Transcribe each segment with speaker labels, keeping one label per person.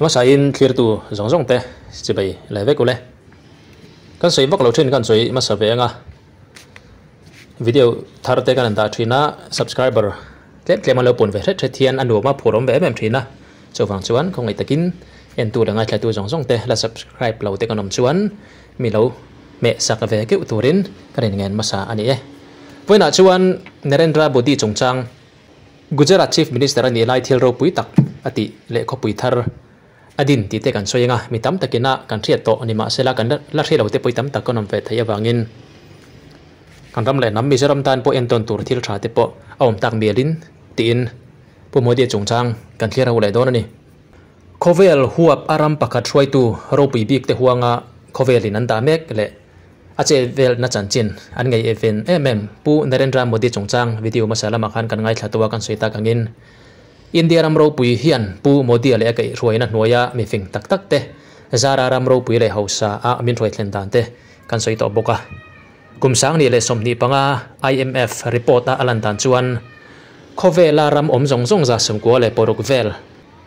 Speaker 1: Hmasain thlirtu zawng zawng te chibei leh vek ule. Kan sawi vak lo thin kan sawi hmasa ve anga video thar te kan han dah thin a, subscriber tlem tlem an lo pun ve hret hret hian a nuam a phur awm ve em em thin a. Chuvang chuan khawngaih takin entu leh ngaithlatu zawng zawng te la subscribe lo te kan awm chuan mi lo hmeh sak ve keuh turin kan inngen hmasa a ni e. Vawiinah chuan Narendra Modi chungchang Gujarat Chief Minister a nih lai thil ropui tak a tih leh khawpui thar a din tih te kan sawi ang a, mi tam takin a kan hriat tawh ni mahsela kan la hre lo te pawh tam tak kan awm ve theih avangin kan ram leh hnam Mizoram tan pawh entawn tur thil tha te pawh a awm tak mialin tiin Pu Modi chungchang kan thlir ho leh dawn a ni. Khawvel huap a ram pakhat hruaitu ropui bik te huanga khawvelin an dah mek leh A che velna chanchin an ngei even em em. Pu Narendra Modi chungchang video hmasa lamah khan kan ngaithla tawh a, kan sawi tak angin India ram ropui hian Pu Modi-a leh a kaihhruaina hnuaia mifing tak tak te zara ram ropui leh hausa a min hruai thlen dan te kan sawi tawh bawk a. Kum 2025 IMF report a a lan dan chuan khawvela ram awm zawng zawng 96 vel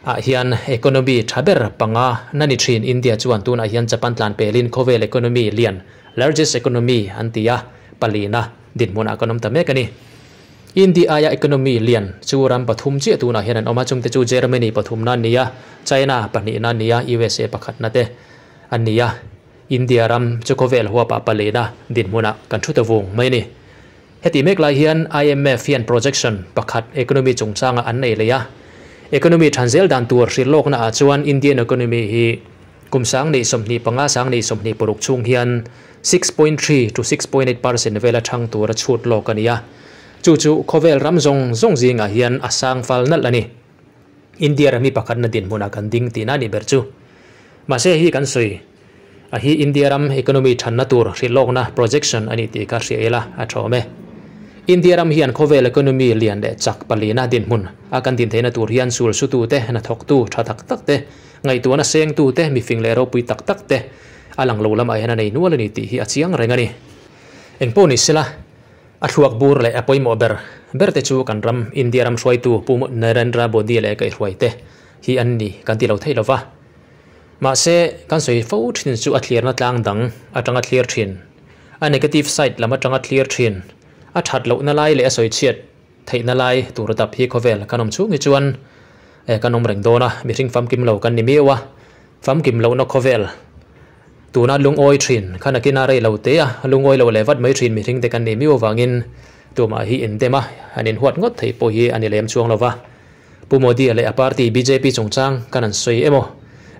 Speaker 1: ah hian economy tha ber panga na ni thin. India chuan tunah hian Japan tlan pelin khawvel economy lian, largest economy, an ti a, palina dinhmunah kan awm ta mek a ni. India aia economy lian chu ram pathum chiah tunah hian an awm a, chungte chu Germany pathumna an ni a, China pahnihna an ni a, USA pakhatna te an ni a. India ram chu khawvel huapah palina dinhmunah kan thu ta vung mai a ni. Heti mek lai hian IMF hian projection pakhat economy chungchanga an nei leh a. Economy than zel dan tur hrilh lawkna ah chuan Indian economy hi kum 2025, 2026 chhung hian 6.3 to 6.8% vela thang tura chhut lawk a ni a. Chu chu khawvel ram zawng zawng zingah hian a sang fal nalh a ni. India rami pakhatna dinhmunah kan ding tihna a nih ber chu. Mahse hei hi kan sawi a hi India ram economy thanna tur hrilhlawkna projection a nih tih kha hria ila a tha awm e. India ram hian khawvel economy lian leh chak palina dinhmun a kan din theihna tur hian sul sutute, hnathawktu tha tak tak te, ngaihtuahna sengtute, mifing leh ropui tak tak te a lang lo lamah hian a nei nual a ni tih hi a chiang reng a ni. Engpawh ni sela. A thluak bur leh a pawimawh ber ber te chu kan ram India ram hruaitu Pu Narendra Modi leh kaihhruai te hi an ni kan ti lo thei lova. Mahse, kan sawi fo thin chu a thlirna tlang dang atanga thlir thin, a negative side lam atanga thlir thin, a that lohna lai leh a sawi chhiat theihna lai tur dap hi khawvel kan awm chhung hi chuan kan awm reng dawn a, mihring famkim lo kan ni miau a, famkim lohna khawvel Tuna lungawi thin, kha nakina rei lo te a, lungawi lo leh vat mai thin mihring te kan nih miau avangin tumah hi indem a, han inhuat ngawt theih pawh hi a ni lem chuang lo va. Pu Modi-a leh a party bjp chungchang kan han sawi emaw,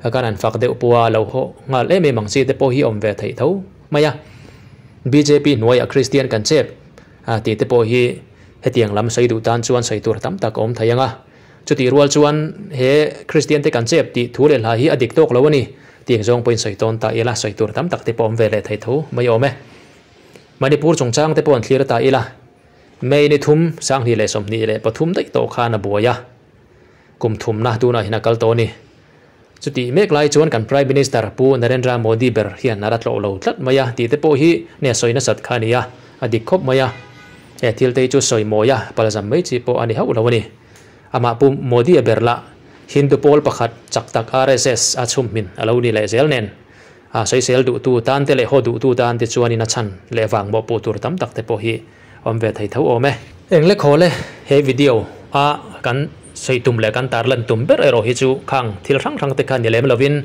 Speaker 1: kan han fak deuh pawha lo haw nghal em em ang chi te pawh hi awm ve theih tho mai a. Bjp hnuaiah Kristian kan chep tih te pawh hi hetiang lam sawi duh tan chuan sawi tur tam tak a awm thei ang a. Chutih rual chuan he Kristian te kan chep tih thu leh hla hi a dik tawk lo a ni tih zawng pawhin sawi tawn ta ila, sawi tur tam tak te pawh awm ve leh thei tho mai awm e. Manipur chungchang te pawh an thlir ta ila, May ni thum, 2023 daih tawh khan a buai a, kum thumna tunah hian a kal tawh a ni. Chutih mek lai chuan kan Prime Minister Pu Narendra Modi ber hian a la tlawh lo tlat mai a tih te pawh hi nge sawi nasat kha a ni a, a dik khawp mai a. He thil te hi chu sawi mawi a, palzam mai chi pawh a ni hauh lo a ni. Amah Pu Modi-a ber lah Hindu pawl pakhat chak tak RSS a chhumhmin a lo ni leh zel nen a sawisel duhtu tan te leh haw duhtu tan te chuanin a chhan leh vang mawhpuh tur tam tak te pawh hi awm ve thei tho awm e. Eng le khaw le, he video a kan sawi tum leh kan tarlan tum ber erawh hi chu khang thil hrang hrang te kha ni lem lovin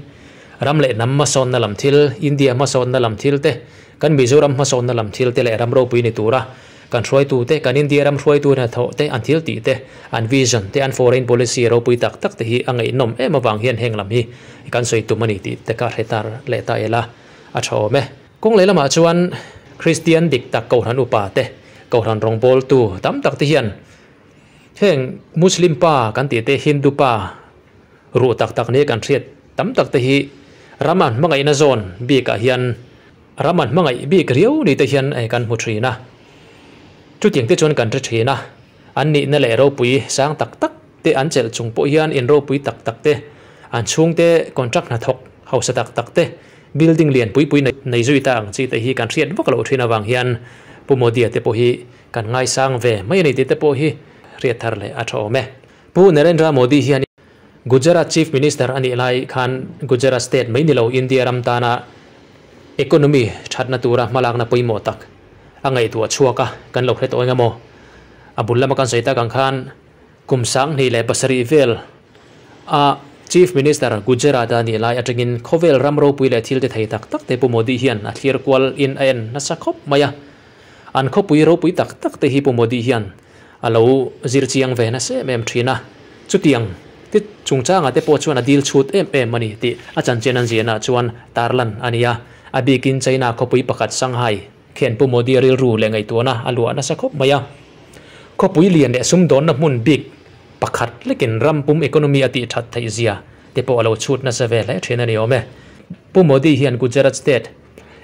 Speaker 1: ram leh hnam hmasawnna lam thil, India hmasawnna lam thil te, kan Mizoram hmasawnna lam thil te leh ram ropui ni tura kan hruaitu te, kan India ram hruaitu hnathawh te, an thil tih te, an vision te, an foreign policy ropui tak tak te hi a ngaihnawm em avang hian heng lam hi kan sawi tum a ni tih te kha hre tar leh ta ila a tha awm e. Kawng leh lamah chuan Kristian dik tak Kohhran upa te, Kohhran rawngbawltu tam tak te hian heng Muslim pa kan tih te, Hindu pa ruh tak tak nia kan hriat tam tak te hi ram an hmangaihna zawn bikah hian ram an hmangaih bik riau ni te hian kan hmu thin a. Chutiang te chuan kan hre thin a, an nihna leh ropui sang tak tak te an chelh chung pawh hian in ropui tak tak te, an chhungte contract hnathawk hausa tak tak te, Building lian pui pui nei zui ta ang chi te hi kan hriat vak loh thin avang hian Pu Modi-a te pawh hi kan ngaisang ve mai a ni tih te pawh hi hriat thar leh a tha awm e. Pu Narendra Modi hian Gujarat Chief Minister a nih lai khan Gujarat State mai ni lo India ram tana economy thatna tura hmalakna pawimawh tak a ngaihtuah chhuak a, kan lo hre tawh eng emaw? A bul lama kan sawi tak ang khan kum 2007 vel a Chief Minister Gujarat a nih lai atangin khawvel ram ropui leh thil ti thei tak tak te Pu Modi hian a thlir kual in a en nasa khawp mai a. An khawpui ropui tak tak te hi Pu Modi hian a lo zir chiang ve nasa em em thin a, chutiang ti chungchangah te pawh chuan a dil chhut em em a ni tih a chanchin an ziahna chuan tarlan a ni a. A bikin China khawpui pakhat Shanghai khian Pu Modi rilru leh ngaihtuahna a luah nasa khawp mai a. Khawpui lian leh sumdawnna hmun bik pakhat lekin ram pum economy a tih that theih zia te pawh a lo chhut nasa ve hle thin a ni awm e. Pu Modi hian Gujarat state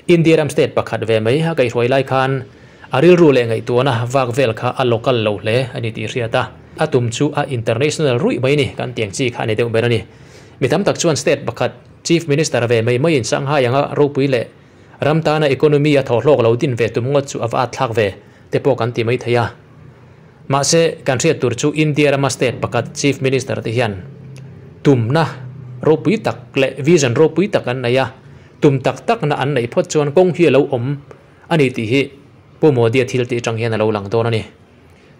Speaker 1: India ram state pakhat ve mai a kaihhruai lai khan a rilru leh ngaihtuahna vak vel kha a local lo hle a ni tih hriat a, a tum chu a international ruih mai ni kan tiang chi kha a ni deuh ber a ni. Mi tam tak chuan state pakhat Chief Minister ve mai maiin Shanghai anga ropui leh ram tana economy a thaw hlawk lo din ve tum ngawt chu a va at thlak ve te pawh kan ti mai thei a. Mahse, kan hriat tur chu India rama state pakhat Chief Minister te hian tumna ropui tak leh vision ropui tak an nei a, Tum tak takna an neih phawt chuan kawng hi a lo awm a ni tih hi Pu Modi-a thil tih atang hian a lo lang dawn a ni.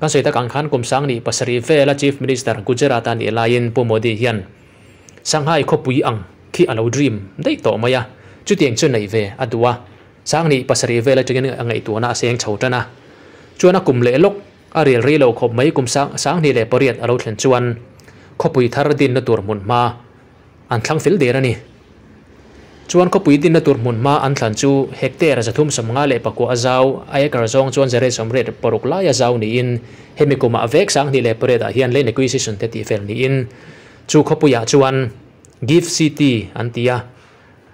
Speaker 1: Kan sawi tak ang khan kum 2007 vela Chief Minister Gujarat-a nih laiin Pu Modi hian Shanghai khawpui ang khi a lo dream daih tawh mai a, chutiang chu neih ve a duh a, 2007 vel atangin a ngaihtuahna a seng chho tan a. Chuan a kum leh lawk a rel rei lo khawp mai kum 2008 a lo thlen chuan khawpui thar dinna tur hmun hma an thlang fel der a ni. Chuan khawpui dinna tur hmun hma an thlan chu hectare 359 a zau, a acre zawng chuan 186 lai a zau niin hemi kumah vek 2008 ah hian land acquisition te tih fel niin chu khawpuiah chuan Gift City an ti a,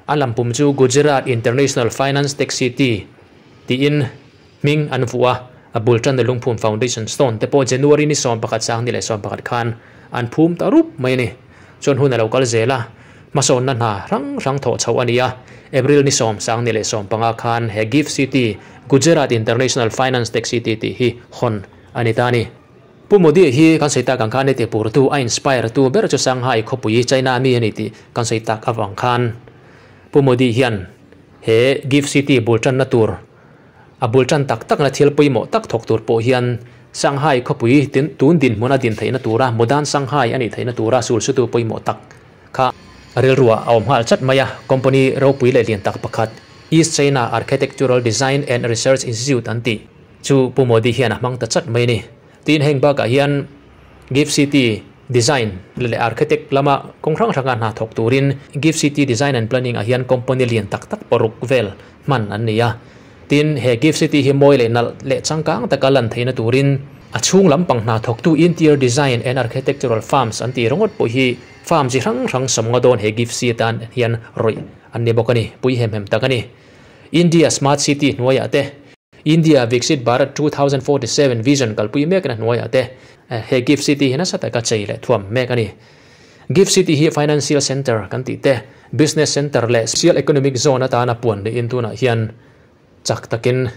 Speaker 1: a lampum chu Gujarat International Finance Tech City tiin hming an vuah a, a bul tanna lungphum foundation stone te pawh January ni 11 2011 khan an phum ta rup mai a ni. Chuan hun a lo kal zel a, hmasawnna hna hrang hrang thawh chhoh a ni a, April ni 10 2015 khan he Gift City, Gujarat International Finance Tech City tih hi hawn a ni ta a ni. Pu Modi hi kan sawi tak ang khan heti purtu a inspire tu ber chu Shanghai khawpui China mi a ni tih kan sawi tak avang khan Pu Modi hian he Gift City bul tanna tur A bul tan tak takna thil pawimawh tak thawk tur pawh hian Shanghai khawpui tun dinhmun a din theihna tura Modern Shanghai a nih theihna tura sulsutu pawimawh tak kha rilruah a awm nghal chat mai a. Company ropui leh lian tak pakhat East China Architectural Design and Research Institute an tih chu Pu Modi hian a hmang ta chat mai a ni. Tin, heng bakah hian Gift City Design leh Architect lama kawng hrang hranga hna thawk turin Gift City Design and Planning ah hian company lian tak tak paruk vel hman an ni a. Tin, he Gift City hi mawi leh nalh leh changkang taka lan theihna turin a chhung lampang hna thawktu Interior Design and Architectural Firms an tih ringawt pawh hi firm chi hrang hrang sawmnga dawn he Gift City atan hian rawih an ni bawk a ni, pui hem hem tak a ni. India Smart City hnuaiah te India Viksit Bharat 2047 Vision kalpui mekna hnuaiah te he Gift City hi nasa taka chei leh thuam mek a ni. Gift City hi Financial Centre kan tih te, Business Centre leh Special Economic Zone atana puan niin tunah hian chak takin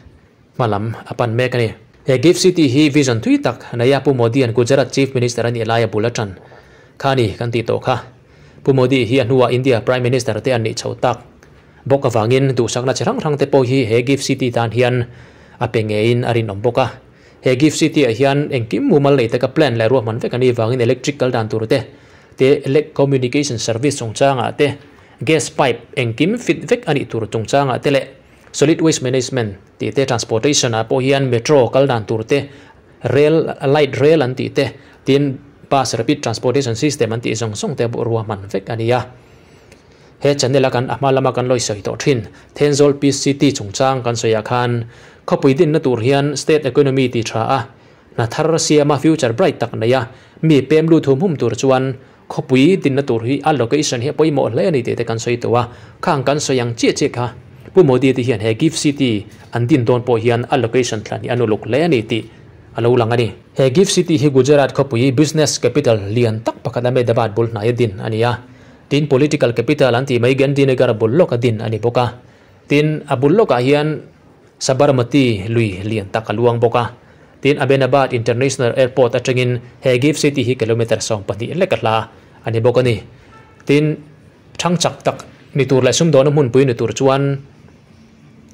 Speaker 1: hmalam a pan mek a ni. He Gift City hi vision thui tak neia Pu Modi-a'n Gujarat Chief Minister a nih laia bul a tan kha a ni kan tih tawh kha. Pu Modi hi a hnuah India Prime Minister te an nih chho tak. Bawk avangin duhsakna chi hrang hrang te pawh hi he Gift City tan hian a pe ngeiin a rinawm bawk a. He Gift City ah hian engkim mumal nei taka plan leh ruahman vek a nih vangin electric kal dan tur te, telecommunication service chungchangah te, gas pipe engkim fit vek a nih tur chungchangah te leh solid waste management tih te, transportation ah pawh hian metro kal dan tur te, rail, light rail an tih te, tin bus rapid transportation system an tih zawng zawng te ruahman vek a ni a. He channel a kan a hma lama kan lawi sawi tawh thin Thenzawl Peace City chungchang kan sawiah khan khawpui dinna tur hian state economy ti tha a, hna thar siama future bright tak nei a, mi pem lut hum hum tur chuan khawpui dinna tur hi a location hi a pawimawh hle a ni tih te kan sawi tawh a, khang kan sawi ang chiah chiah kha Pu Modi te hian he Gift City an din dawn pawh hian a location thlan hi a nuluk hle a ni tih a lo lang a ni. He Gift City hi Gujarat khawpui business capital lian tak pakhat Ahmedabad bul hnaia din a ni a. Tin, political capital an tih mai Gandhinagar bul lawka din a ni bawk a. Tin, a bul lawkah hian Sabarmati lui lian tak a luang bawk a. Tin, Ahmedabad International Airport atangin he Gift City hi kilometre 12 lek a hla a ni bawk a ni. Tin, thang chak tak ni tur leh sumdawnna hmunpui ni tur chuan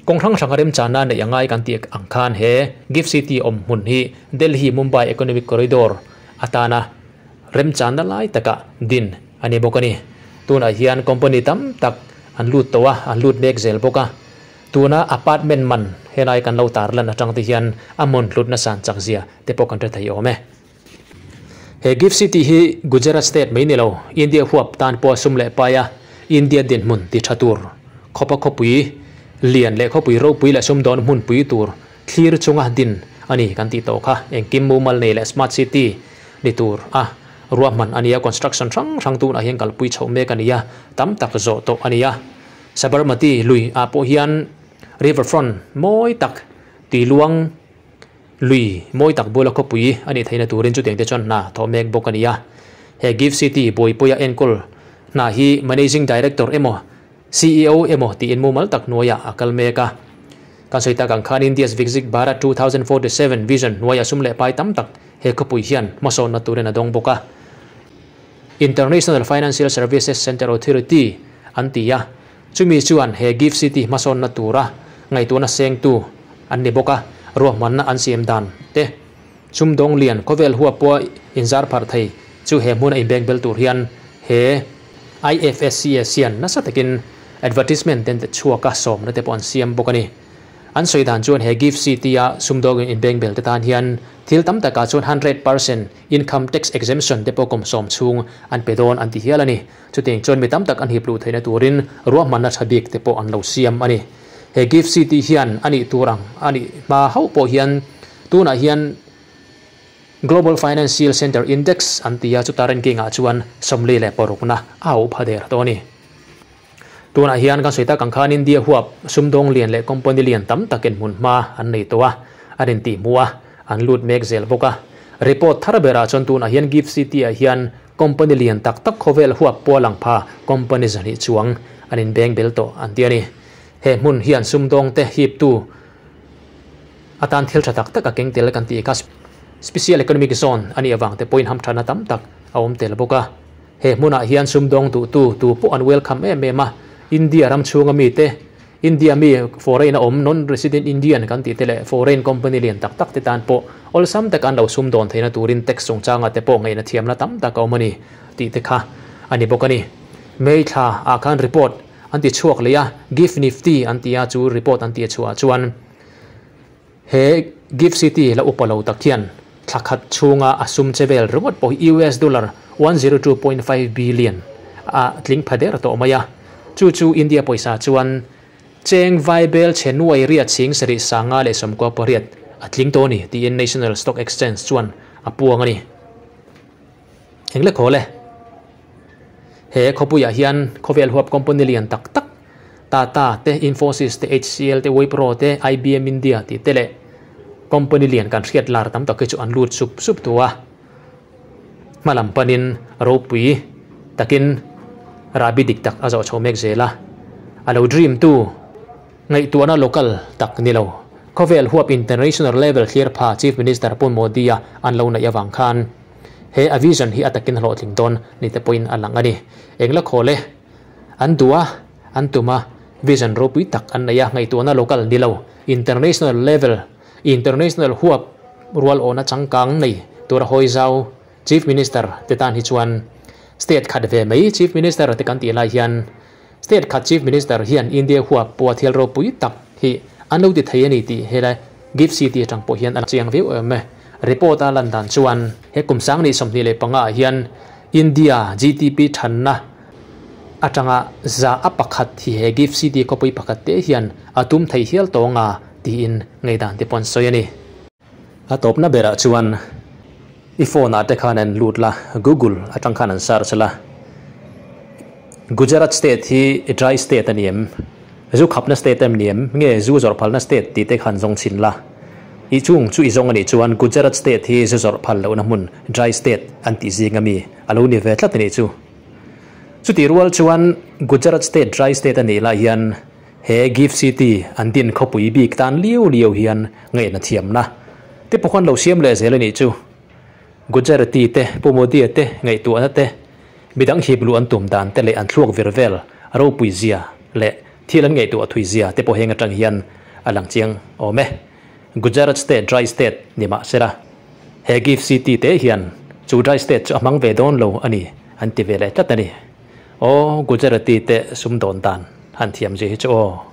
Speaker 1: kawng hrang hranga remchana neih a ngai kan tih ang khan he Gift City awm hmun hi Delhi Mumbai Economic Corridor atana remchanna lai taka din a ni bawk a ni. Tunah hian company tam tak an lut tawh a, an lut mek zel bawk a. Tuna apartment man helai kan lo tarlan atang te hian a hmun hlutna san chak zia te pawh kan hre thei awm e. He Gift City hi Gujarat state mai ni lo, India huap tan pawh sum leh pai a, India dinhmun ti tha tur khawpa khawpui lian leh khawpui ropui leh sumdawn hmunpui tur thlir chunga din a ni kan tih tawh kha. Engkim mumal nei leh smart city ni tur a ruahman a ni a, construction hrang hrang tunah hian kalpui chhoh mek a ni a, tam tak zawh tawh a ni a. Sabarmati lui ah pawh hian river front mawi tak tui luang lui mawi tak bula khawpui a nih theihna turin chutiang te chuan hna thawh mek bawk a ni a. He Gift City buaipuia enkawl hna hi Managing Director emaw CEO emaw tiin mumal tak hnuaiah a kal mek a. Kan sawi tak ang khan India's Viksit Bharat 2047 vision hnuaiah sum leh pai tam tak he khawpui hian hmasawnna turin a dawng bawk a. International Financial Services Centre Authority an ti a, chumi chuan he Gift City hmasawnna tura ngaihtuahna sengtu an ni bawk a, ruahmanna an siam dan te sumdawng lian khawvel huap pawha inzar pharh thei chu he hmuna inbeng bel tur hian he IFSCS hian nasa takin advertisement ten te chhuaka sawmna te pawh an siam bawk a ni. An sawi dan chuan he Gift City-a sumdawngin inbeng bel te tan hian thil tam takah chuan 100% income tax exemption te pawh kum sawm chhung an pe dawn an ti hial a ni. Chutiang chuan mi tam tak an hip luh theihna turin ruahmanna tha bik te pawh an lo siam a ni. He Gift City hian a nih tur ang a nih hma hauh pawh hian tunah hian Global Financial Centre Index an ti a, chuta ranking ah chuan 46na a hauh pha der tawh a ni. Tunah hian kan sawi tak ang khan India huap sumdawng lian leh company lian tam takin hmunhma an nei tawh a, an intih hmuh a, an lut mek zel bawk a. Report thar berah chuan tunah hian Gift City ah hian company lian tak tak khawvel huap pawh a lang pha company zahnih chuang an inbeng bel tawh an ti a ni. He hmun hian sumdawng te hiptu atan thil tha tak tak a keng tel kan tih kha Special Economic Zone a nih avang te pawhin hamthatna tam tak a awm tel bawk a. He hmunah hian sumdawng duhtu tu pawh an welcome em em a, India ram chhunga mite, India mi foreign a awm non-resident Indian kan tih te leh foreign company lian tak tak te tan pawh awlsam taka an lo sumdawn theihna turin tax chungchanga te pawh ngaihna thiamna tam tak a awm a ni tih te kha a ni bawk a ni. May thla ah khan report an ti chhuak leh a, Gift Nifty an ti a, chu report an tih chhuah chuan He Gift City la upa lo tak hian thla khat chhunga a sum che vel ringawt pawh hi US dollar 102.5 billion a tling pha der tawh mai a. Chu chu India pawisa chuan cheng vaibel chhe nuai riat chhing sarih 598 a tling tawh a ni tiin National Stock Exchange chuan a puang a ni. Engle khawl e. He khawpuiah hian khawvel huap company lian tak tak Tata te, Infosys te, HCL te, Wipro te, IBM India tih te leh company lian kan hriat lar tam tak hi chu an lut sup sup tu a. Hmalam panin ropui takin rahbi dik tak a zawh chho mek zel a. A lo dream tu ngaihtuahna local tak ni lo. Khawvel huap international level thlir pha Chief Minister Pu Modi-a an lo neih avang khan he a vision hi a takin hlawhtling dawn ni te pawhin a lang a ni. Engla khawl e. An duh a, an tum a, vision ropui tak an nei a, ngaihtuahna local ni lo, international level, international huap rual awhna changkang nei tura hawi zau Chief Minister te tan hi chuan state khat ve mai Chief Minister te kan tih lai hian state khat Chief Minister hian India huap pawha thil ropui tak hi an lo ti thei a ni tih helai Gift City atang pawh hian a chiang viau em e. Report a lan dan chuan he kum 2025 ah hian India GDP thanna atanga za a pakhat hi he Gift City khawpui pakhat te hian a tum thei hial tawng a tiin ngeidan te pawh an sawi a ni. A tawpna berah chuan i phone ah te khan an lut la, Google atang khan an search la, Gujarat state hi dry state a ni em? Zu khapna state em ni em? Nge zu zawrh phalna state tih te khan zawng chhin la. I chung chu i zawng a nih chuan Gujarat state hi zu zawrh phal lohna hmun dry state an tih zing ami a lo ni ve tlat a nih chu. Chutih rual chuan Gujarat state dry state a nih lai hian he Gift City an din khawpui bik tan liau liau hian ngaihna thiamna te pawh khan lo siam leh zel a nih chu. Gujarati te, Pu Modi-a te ngaihtuahna te. Midang hip luh an tum dan te leh an thluak vir vel ropui zia leh thil an ngaihtuah thui zia te pawh heng atang hian a lang chiang awm e. Gujarat state dry state ni mah sela he Gift City te hian chu dry state chu a hmang ve dawn lo a ni an ti ve leh tlat a ni. Aw Gujarati te sumdawn dan han thiam zia hi chu aw.